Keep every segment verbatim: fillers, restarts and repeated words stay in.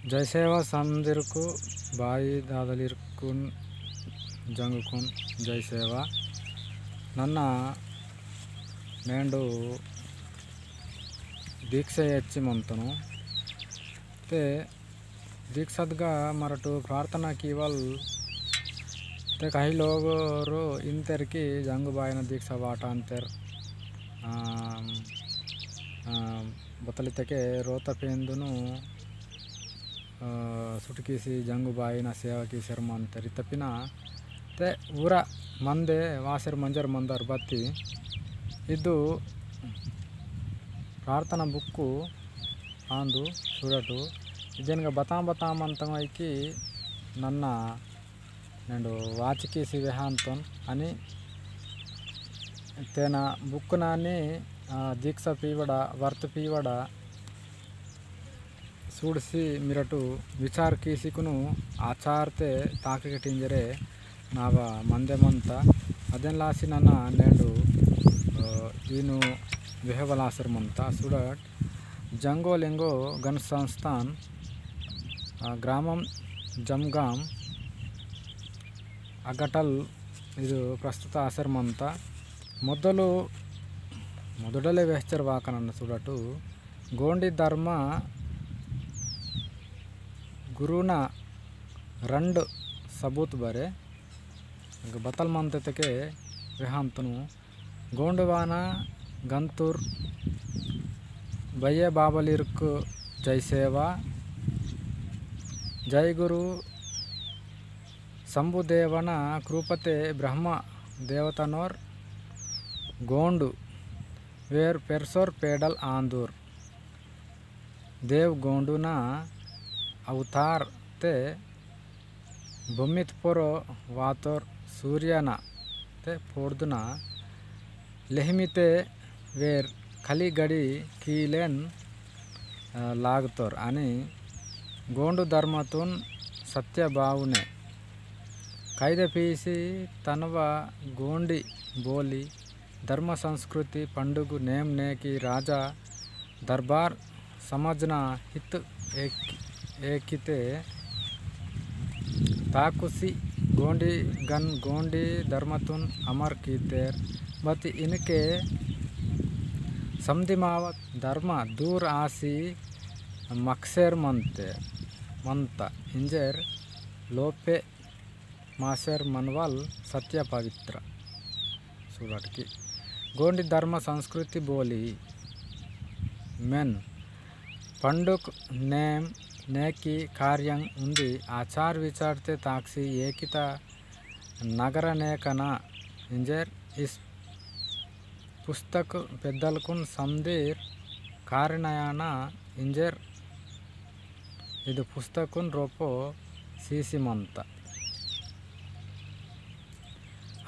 जय सेवा समदिरकु, बाई दादलिरकुन, जंगुकुन जय सेवा। नन्ना नेंडु दीक्षा एच्चि मंतनु। ते दीक्षादगा मरटु प्रार्थना कीवल ते कही लोगोरु इंतेर की जंगु बायना दीक्षा वाटांतेर। आम, आम, बतलितके रोता पेंदुनु, आ, सुटकीसी जंगु बायना सेवा कीसेर मंतेर इतपिना ते उरा मंदे वासेर मंजर मंदर बत्ती इदु प्रार्थना बुक्कु आंदु सुडटु। इदेनगा बतां बतां मंतंगो इकी नन्ना नेंडु वाचकीसी वेहांतोन अनि तेना बुक्कनानी, आ, दीक्षा पीवड़ा, वर्त पीवड़ा, सूडसी मिरटु विचार कीसीकुनु आचारते ताककेटिंजरे नावा मंदे मंता। अदेन लासी नना नेंडु, अ, ईनु वेहवलासर मंता। सुडट जंगो लिंगो गण संस्थान, अ, ग्रामम जमगाम अगटल इदु प्रस्तुत आसर मंता। मोदलु मोदडले वेहचर वाकनन सुडटु गोंडी धर्म गुरुना रंड सबूत बरे। अग बतल मंततके वेहांतनु गोंडवाना गंतुर बये बाबलिर्क जय सेवा। जय गुरु शंभुदेवना कृपते ब्रह्म देवतनोर गोंडु वेर पेरसोर पेडल आंदूर। देव गोंडुना अवतार ते भूमित पोरो वातोर सूर्यना ते पोर्दुना लेहमिते वेर खली गड़ी कीलेन, अ, लागतोर अनि गोंडु धर्मतुन सत्य बावुने कैदे पीसी तनवा गोंडी बोली धर्म संस्कृति पंडुगु नेम नेकी राजा दरबार समझना हित एक, एकिते ताकुसी गोंडी गन गोंडी धर्मतुन अमर कीतेर। बत इनके समदिमावत धर्म दूर आसी मक्सेर मनते, मनता इंजेर लोपे मासेर मनवाल सत्य पवित्र। सूडटकी गोंडी धर्म संस्कृति बोली मेन पंडुक नेम नेकी कार्यंग उंदी आचार विचारते ताक्सी एकिता नगर नेकना इंजेर इस पुस्तक पेद्दलकुन समदीर कारिनयाना इंजेर इदु पुस्तकुन रोपो सीसी मंता।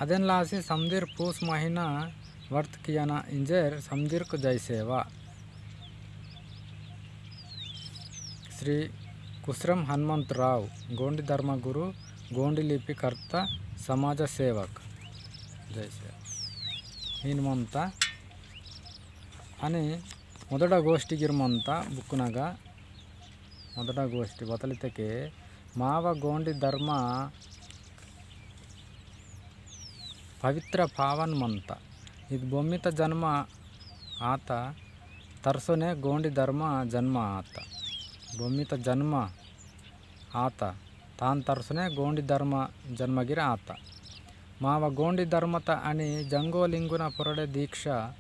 अदेन लासी समदीर पूस महीना वर्त कियाना इंजेर समदीरक जय सेवा। श्री कुसरम हनुमंतराव, गोंडी धर्मगुरु, गोंडी लिपिकर्ता, समाज सेवक। जय सेवा। हीन मंता अनि मोदटा गोष्ठी गिर मंता बुक्कुनगा। मोदटा गोष्ठी बतलितके माव गोंडी धर्म पवित्र पावन मंता। इद बोमित जन्म आता तरसोने गोंडी धर्म जन्म आता। बोमित जन्म आता तान तरसने गोंडी धर्म जन्मगिर आता। माव गोंडी धर्मत अनि जंगो लिंगुन पोरडे दीक्षा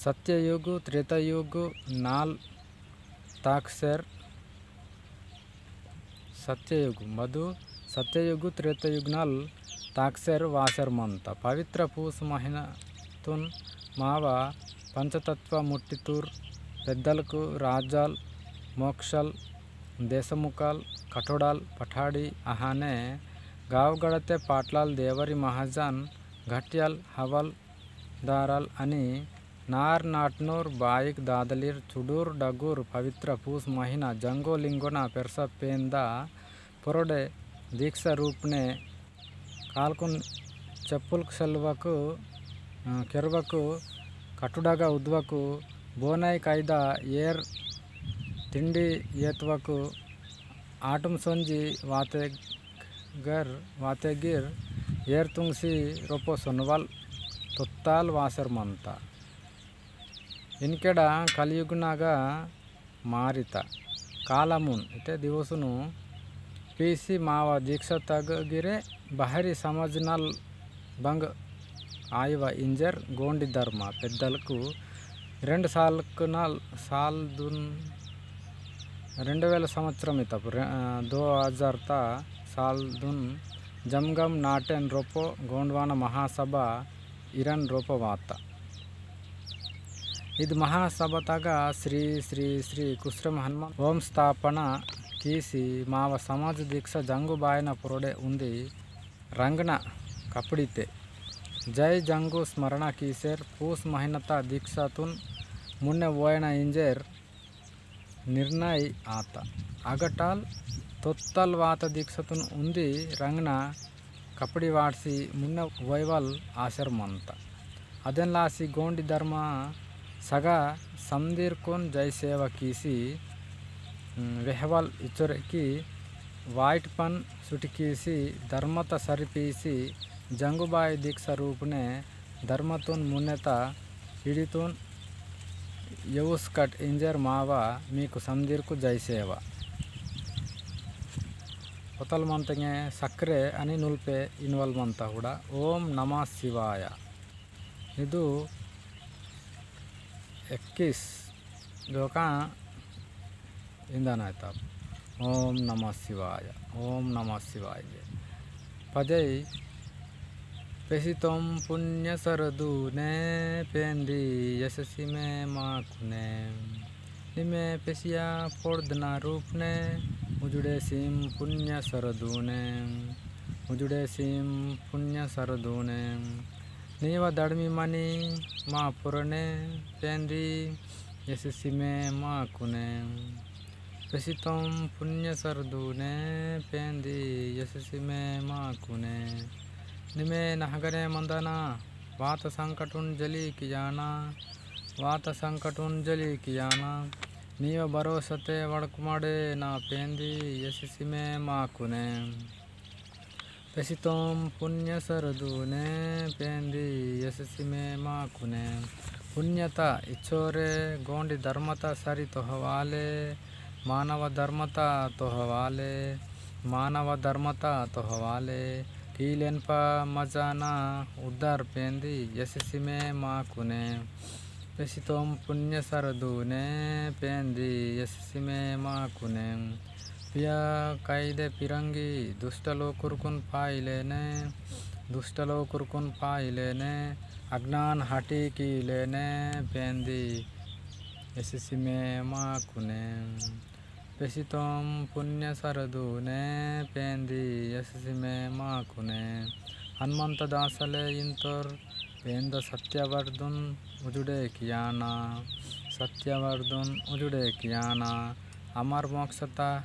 सत्ययुग त्रेतायुग नाल ताक्सेर सत्ययुग मधु सत्ययुग त्रेतायुग नाल ताक्सेर वासेर मंता। पवित्र पूस महीना तुन मावा पंचतत्व मुट्टितूर पेद्दलकु राजाल, मोक्षल, देशमुकाल, कटोडाल, पठाडी, अहाने गाव गड़ते पाटलाल, देवरी महाजन, घटियाल, हवल, दाराल अनि नार नाटनूर बाइक दादलीर चुडूर डगूर पवित्र पूस महीना जंगो लिंगोना पेरसा पेंदा पोरोडे दीक्षा रूपने कालकुन चप्पुल सेल्वकु, अ, केर्वकु, कटुडगा उद्वकु, बोनाई कायदा एर तिंडी येत्वकु, आटुम सोंजी वातेगर, वातेगिर, एर तुंगसी रोपो सोनवाल तोत्ताल वासर मंता। इनकेडा कलियुगनागा मारिता कालमुन इते दिवसुनु पीसी मावा दीक्षातग गिरे बाहरी समाजनल बंग आयवा इंजर गोंडी धर्म पेद्दलकु रेंड सालकुनल साल दुन रेंड वेल संवत्सरम इतप रे-, अ, दो हजारता साल दुन जमगम नाटेन रोपो गोंडवाना महासभा इरन रोपो वाता। इद महासभा तगा श्री श्री श्री कुस्रम हनुमान ओम स्थापना कीसी माव समाज दीक्षा जंगुबायना पुरोडे उंदी रंगना कपड़ीते जय जंगु स्मरणा कीसेर पूस महिनता दीक्षातुन मुन्ने वोयना इंजेर निर्णय आता। अगटाल तोत्तल वात दीक्षातुन उंदी रंगना कपड़ी वाटसी मुन्ने वोयवल आसर मंता। अदेन लासी गोंडी धर्म सगा समदीरकुन जय सेवा कीसी, उम, वेहवल इचोर की वाइट पन सुटकीसी धर्मत सरिपीसी जंगुबाई दीक्षा रूपने धर्मतुन मुन्नेता इडितुन यवुस्कट इंजर मावा मीकु समदीरकु जय सेवा। पोतल मंतंगे सक्रे अनि नुल्पे इनवल मंता हुड़ा। ओम नमः शिवाय। इदु इक्कीस दोका इंदाना तब। ओम नमः शिवाय, ओम नमः शिवाय। पजई पेसितोम पुण्य सरदूने पेंदी यशसी में माकुने। निमे पेसिया पोर्दना रूपने उजुड़े सीम पुण्य सरदूने। उजुड़े सीम पुण्य सरदूने। नीवा दड़मी मनी मा पुरने पेंदी यशसी में माकुने। पेसितोम पुण्य सरदूने पेंदी यशसी में माकुने। निमे नहगने मंदना वात संकटुन जली कियाना। वात संकटुन जली कियाना। नीवा भरोसते वड़कुमाड़े ना पेंदी यशसी में माकुने। पेसितोम पुण्य सरदूने पेंदी यशसी में माकुने। पुण्यता इच्छोरे गोंडी धर्मता सरी तोहवाले। मानव धर्मता तोहवाले। मानव धर्मता तोहवाले। कीलेन पा मजाना उद्धार पेंदी यशसी में माकुने। पेसितोम पुण्य सरदूने पेंदी यशसी में माकुने। पिया कायदे पिरंगी दुष्ट लोकुरकुन पाइलेने। दुष्ट लोकुरकुन पाइलेने। अज्ञान हटी कीलेने पेंदी यशसी में माकुने। पेसितोम पुण्य सरदूने पेंदी यशसी में माकुने। हनुमंत दासले इंतोर पेंद सत्यवर्धुन उजुड़े कियाना। सत्यवर्धुन उजुड़े कियाना। अमर मोक्षता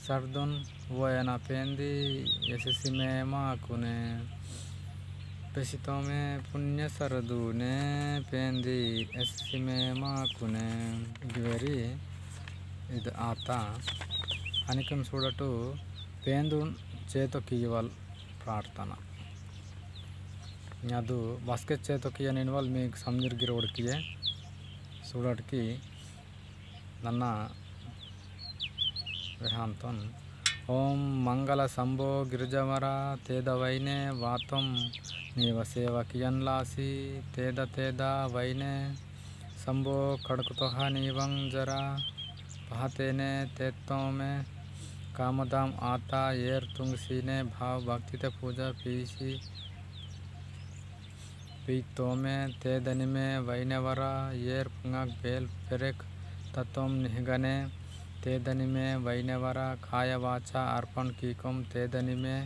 सरदुन वोयना पेंदी यशसी में माकुने। पेसितोमे पुण्य सरदूने पेंदी यशसी में माकुने। गिवेरी इद आता अनिकम सूडटु पेंदुन चेतो कीवल प्रार्थना। न्यादु बस्के चेतो किया निनवल मी समझिर गिरोड़ किए सूडट की नन्ना वेहांतोन। ओम मंगल शंभो गिरजवरा तेद वैने वातम नीव सेवा कियन लासी तेद तेद वैने शंभो खड़कतोहा नीवं जरा पहतेने तेत्तोमे कामदाम आता येर तुंगसीने भाव भक्ति ते पूजा पीसी पीतोमे तेदनिमे वैनेवरा येर पुंगक बेल पेरेक ततोम निहगने तेदनिमे वैनेवरा काय वाचा अर्पण कीकोम तेदनिमे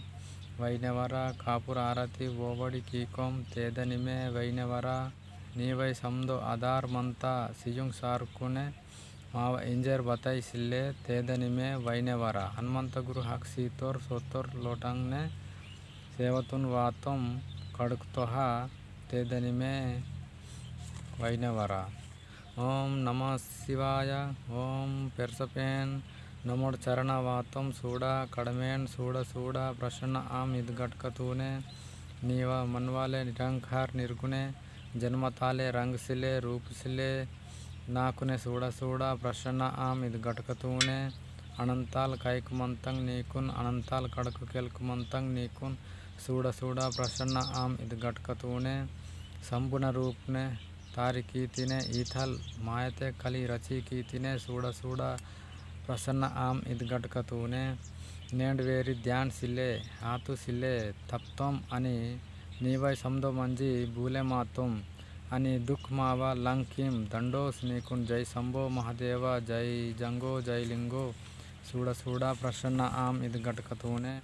वैनेवरा कापुर आरती वोवड़ी कीकोम तेदनिमे वैनेवरा नीवै समदो आधार मंता सियुंग सारकुने माव इंजेर बताई सिल्ले तेदनिमे वैनेवरा। हनुमंत गुरु हक सीतोर सोतोर लोटंगने सेवतुन वातोम कड़कतोहा तेदनिमे वैनेवरा। ओम नमः शिवाय। ओम पेरसपेन नमोड चरणा वातम सूडा कड़मेन सूडा सूडा प्रसन्न आम इद घटकतूने। नीवा मनवाले निरंकार निर्गुणे, जन्मताले रंगसिले रूपसिले नाकुने सूडा सूडा प्रसन्न आम इद घटकतूने। अनंताल कैकुमंतंग नीकुन, अनंताल कड़कु केलकुमंतंग नीकुन, सूडा सूडा प्रसन्न आम इद घटकतूने। संपूर्ण रूपने तारी कीतिने, ईथल मायते कली रची कीतिने, सूडा सूडा प्रसन्न आम इद घटकतूने। नेंड वेरी ध्यान सिले, आतु सिले, तप्तम अनि नीवै समदो मंजी बूले मातुम। अनि दुख मावा लंकिम दंडोस नीकुन। जय शंभो महादेवा, जय जंगो, जय लिंगो। सूडा सूडा प्रसन्न आम इद घटकतूने।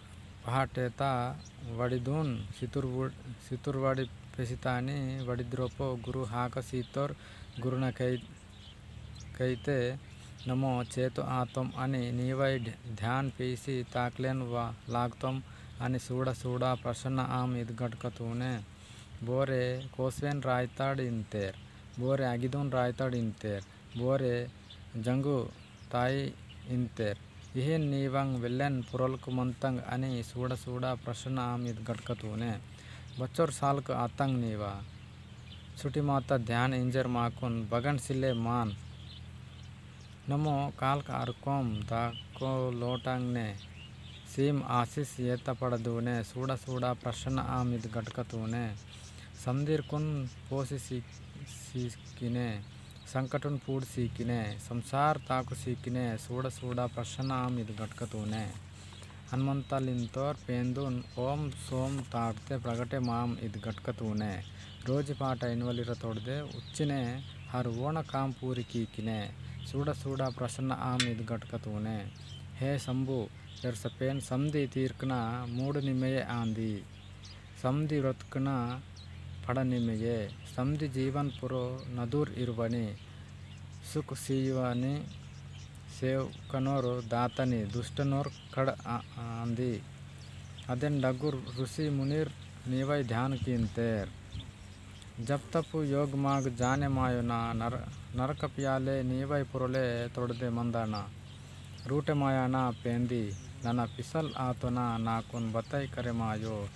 पहाटेता वडिदुन सितुर वुड-, सितुरवाड़ी पेसितानी वडिद्रोपो गुरु हाक सीतोर गुरुन कै-, कैते नमो चेतो आतोम अनि नीवै ध्य-, ध्यान पीसी ताकलेन वा लागतोम। अनि सूडा सूडा प्रसन्न आम इद घटकतूने। बोरे कोसवेन रायताड़ इंतेर, बोरे अगिदुन रायताड़ इंतेर, बोरे जंगु ताई इंतेर। इहेन नीवंग वेल्लेन पुरलकु मंतंग अनि सूडा सूडा प्रसन्न आम इद घटकतूने। बच्चोर सालक आतंग नीवा। सुटी माता ध्यान इंजर माकुन बगन सिले मान। नमो कालक अरकोम दाको लोटांग ने। सीम आशीष येता पड़दूने, सूडा सूडा प्रसन्न आम इद घटकतूने। समदीर कुन पोसी सी-, सीकिने, संकटुन पूड सीकिने, संसार ताकु सीकिने, सूडा सूडा प्रसन्न आम इद घटकतूने। हनुमंता लिंतोर पेंदुन ओम सोम ताड़ते प्रगटे माम इद घटकतूने। रोज पाटा इनवलिर तोड़दे उच्चिने हर ओण काम पूरी कीकिने। सूडा सूडा प्रसन्न आम इद घटकतूने। हे शंभु, पेरसपेन समदी तीर्कना मूड निमेये आंदी। समदी व्रतकना फड़ा निमेये। समदी जीवन पुरो नदुर इरवनी। सुख सीवनी सेवकनोर दातनी दुष्टनोर कड़ आ-, आंदी। अदेन डगुर ऋषि मुनिर नीवै ध्यान कीन्तेर। जप तप योग माग जाने मायो ना नर-, नरक प्याले नीवै पुरले तोड़दे मंदाना। रूटे माया ना पेंदी नना पिसल आतो ना नाकुन बताई करे मायो।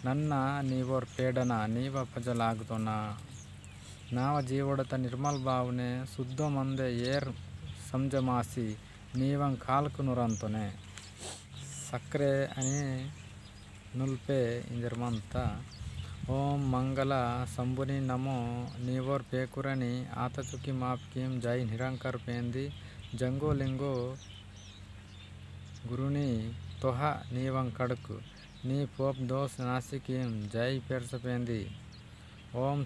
नन्ना नीवोर पेडना नीवा पजलागतो ना। नाव जीवोड़ता निर्मल भावने शुद्धो मंदे येर समझमासी नीवं कालकु नुरंतोने। सक्रे अनि नुल्पे इंजरमंता। ओम मंगला शंभुनि नमो। नीवोर पेकुरनि आतचुकी मापकीम। जय निरंकर पेंदी जंगो लिंगो गुरुनि तोहा नीवं कड़कु। नी पोप दोष नासिकीम। जय पेरसपेंदी। ओम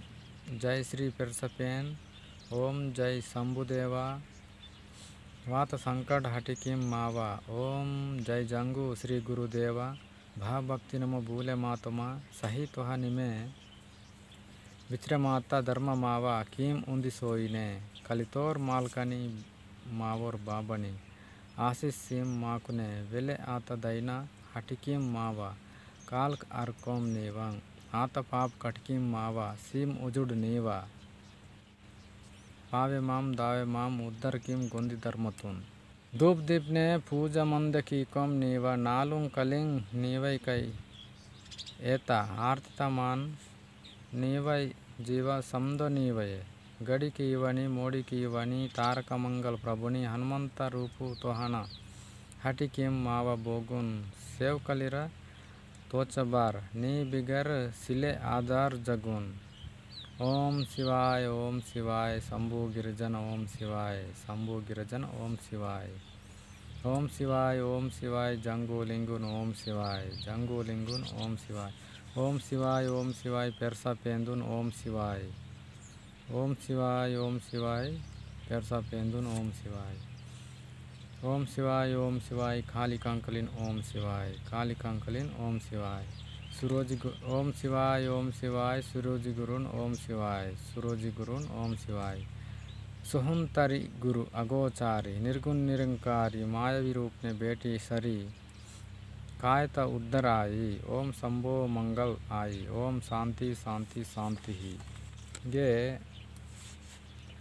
जय श्री पेरसपेन। ओम जय शंभुदेवा। वात संकट हटिकिम मावा। ओम जय जंगु श्री गुरुदेवा। भाव भक्ति नमो भूले मातोमा। सही तोहा निमे विचरे माता धर्म मावा। कीम उन्दी सोईने कलितोर मालकनी मावोर बाबनी। आशीष सीम माकुने वेले आता दैना हटिकिम मावा। कालक अरकोम नीवंग आता पाप कटकिम मावा। सीम उजुड नीवा। पावे माम दावे माम उद्दर किम गोंदी धर्मतुन। धूप दीप ने पूजा मंद की कम नीवा नालुंग कलिंग नीवै कई। एता आरती तमान नीवै जीवा समदो नीवै। गड़ी कीवनी मोड़ी कीवनी तारक मंगल प्रभुनी हनुमंत रूपु तोहना। हटी किम मावा बोगुन सेव कलिरा तोचबार नी बिगर सिले आधार जगुन। ओम शिवाय, ओम शिवाय, शंभु गिरिजन, ओम शिवाय, शंभु गिरिजन, ओम शिवाय। ओम शिवाय, ओम शिवाय, जंगो लिंगुन, ओम शिवाय, जंगो लिंगुन, ओम शिवाय। ओम शिवाय, ओम शिवाय, पेरसा पेंदुन, ओम शिवाय। ओम शिवाय, ओम शिवाय, पेरसा पेंदुन, ओम शिवाय। ओम शिवाय, ओम शिवाय, काली कंकलिन, ओम शिवाय, काली कंकलिन, ओम शिवाय। सुरोजी गु-, ओम शिवाय, ओम शिवाय, सुरोजी गुरुन, ओम शिवाय, सुरोजी गुरुन, ओम शिवाय। सुहुंतरी गुरु अगोचारी, निर्गुण निरंकारी, मायावी रूप ने बेटी सरी, कायता उद्दराई। ओम शंभो मंगल आई। ओम शांति, शांति, शांति ही। गे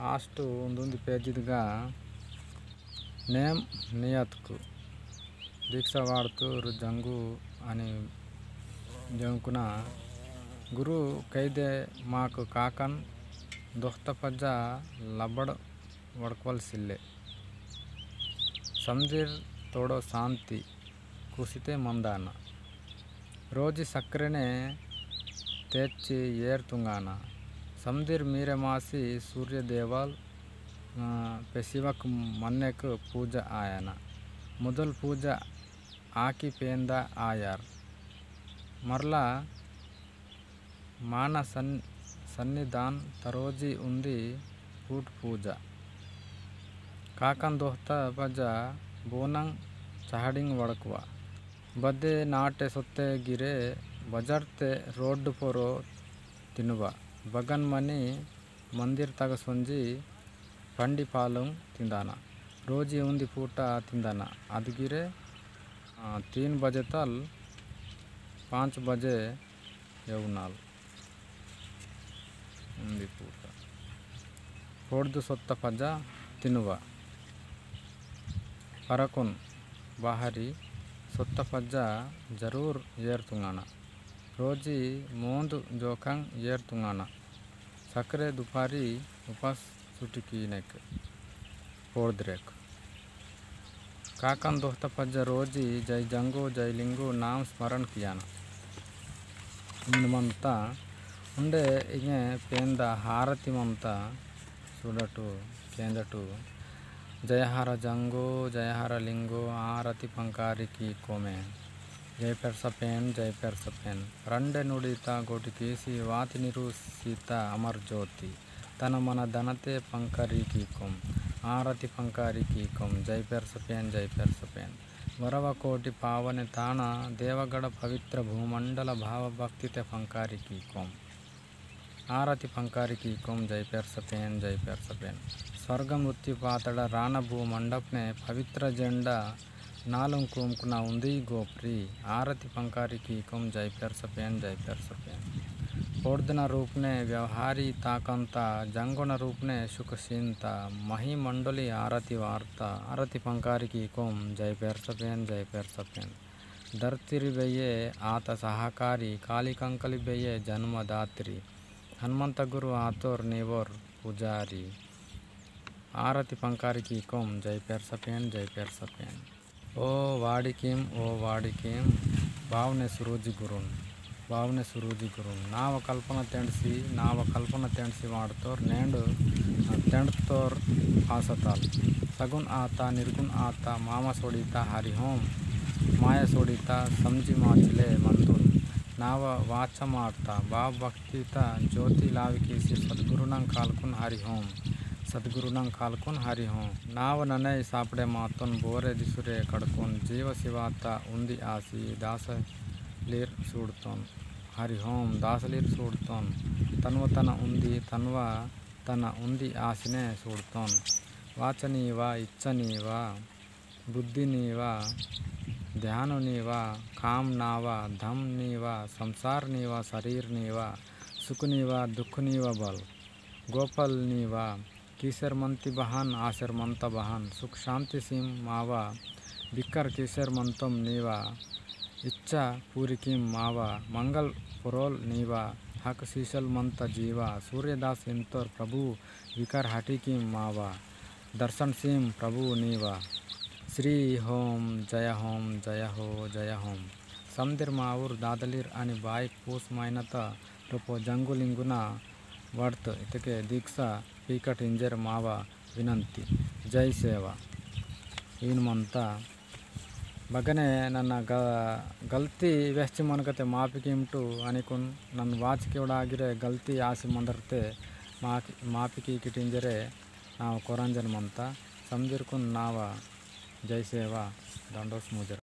last उन्दुंदी page इदगा नेम नियतकु दीक्षा वाड़तूर जंगु अनि जंकुना गुरु कैदे माक काकन दोख्त पज्जा लबड़ वड़कवल सिल्ले। समदिर तोड़ो शांति कुसिते मंदाना। रोजी सक्रेने तेच्ची येर तुंगाना। समदिर मीरे मासी सूर्य देवल, आ, पेसिवक मन्नेक पूजा आयना। मुदल पूजा आकी पेंदा आयार। मरला माना सन-, सन्निधान तरोजी उन्दी फूट पूजा। काकन दोहता बजा बोनंग चहडिंग वड़कवा। बदे नाटे सोत्ते गिरे बजरते रोड पोरो तिनुवा। बगन मनी मंदिर तग सोंजी पंडी पालुंग तिंदाना। रोजी उन्दी फूटा तिंदाना। अदगिरे, आ, तीन बजे तल पाँच बजे यवनाल उन्दी फूटा। पोर्दु सोत्ता पज्जा तिनुवा। परकुन बाहरी सोत्ता पज्जा जरूर येर तुंगाना। रोजी मोंदु जोकंग येर तुंगाना। सक्रे दुपारी उपास सुटिकीनेक पोर्दरेक। काकन दोहता पज्जा रोजी जय जंगो जय लिंगो नाम स्मरण कियाना। इन मंता उंडे इंगे पेंदा हारती मंता सुडटु, केंदटु, जय हर जंगो, जय हर लिंगो, आरती पंकारी की कोमे। जय पेरसा पेन, जय पेरसा पेन। रंडे नुड़ीता गोटी केसी वाति निरू सीता अमर ज्योति। तन मन दनते पंकारी की कोम, आरती पंकारी की कोम। जय पेरसा पेन, जय पेरसा पेन। वरव कोटि पावन ताना देवगढ़ पवित्र भूमंडल भाव भक्ति ते पंकारी की कोम। आरती पंकारी की कोम जय पेरसा पेन, जय पेरसा पेन। स्वर्ग मृत्यु पातड़ रानबू मंडप ने पवित्र झंडा नालुं कुमकुना उंदी गोपरी। आरती पंकारी की कोम जय पेरसा पेन, जय पेरसा पेन। पोर्दना रूप ने व्यवहारी ताकंता, जंगोना रूप ने सुख सीनता, मही मंडली आरती वार्ता। आरती पंकारी की कोम जय पेरसा पेन, जय पेरसा पेन। धरतीरी बेये आत सहाकारी, काली कंकली बेये जन्मदात्री। हनुमंत गुरु आतोर नेवोर पुजारी। आरती पंकारी की कोम जय पेरसा पेन, जय पेरसा पेन। ओ वाड़ी किम, ओ वाड़ी किम, बावने सुरुजि गुरुन। बावने सुरुजि गुरुन। नाव कल्पना तेंडसी, नाव कल्पना तेंडसी वाड़तोर, नेंड तेंडतोर आसताल। सगुन आता, निर्गुन आता, मामा सोड़ीता हरि होम। माया सोड़ीता समझी माचले मंदुन। नाव वाचा मारता, बाव भक्तिता ज्योति लाविकीसी सद्गुरुनं कालकुन हरि होम। सद्गुरुनं कालकुन हरि होम। नाव ननै सापड़े मातोन बोरे दिसुरे कड़कुन जीव सिवाता उंदी आसी दास लीर सूड़तोन। हरि होम दासलीर सूड़तोन। तन्व तन उन्दी तन्व तन उन्दी आसिने सूड़तोन। वाचनीवा, इच्छनीवा, बुद्धिनीवा, ध्याननीवा, काम नावा, धम नीवा, संसार नीवा, शरीर नीवा, सुख नीवा, दुख नीवा बल। गोपाल नीवा, कीसर मंती बहान, आसर मंता बहान, सुख शांति सीम मावा, बिकर कीसर मंतोम नीवा, इच्छा पूरी कीम मावा, मंगल पुरोल नीवा, हक सीसल मंता जीवा, सूर्यदास इंतोर प्रभु, बिकर हटी कीम मावा, दर्शन सीम प्रभु नीवा। श्री होम, जय होम, जय हो, जय होम। समदिर माउर दादलीर अनि बाइक पूस माइनता रोपो जंगुलिंगुना वर्त इतके दीक्षा पीकट इंजर मावा विनंती। जय सेवा। इन मंता बगने नन्ना ग-, गलती वेहची मनकते माफी कीमटु अनिकुन नन वाचके उड़ागिरे गलती आसी मंदरते मा-, माफी कीकिट इंजरे नाव कोरंजन मंता समदिरकुन नावा जय सेवा दंडोस मुजर।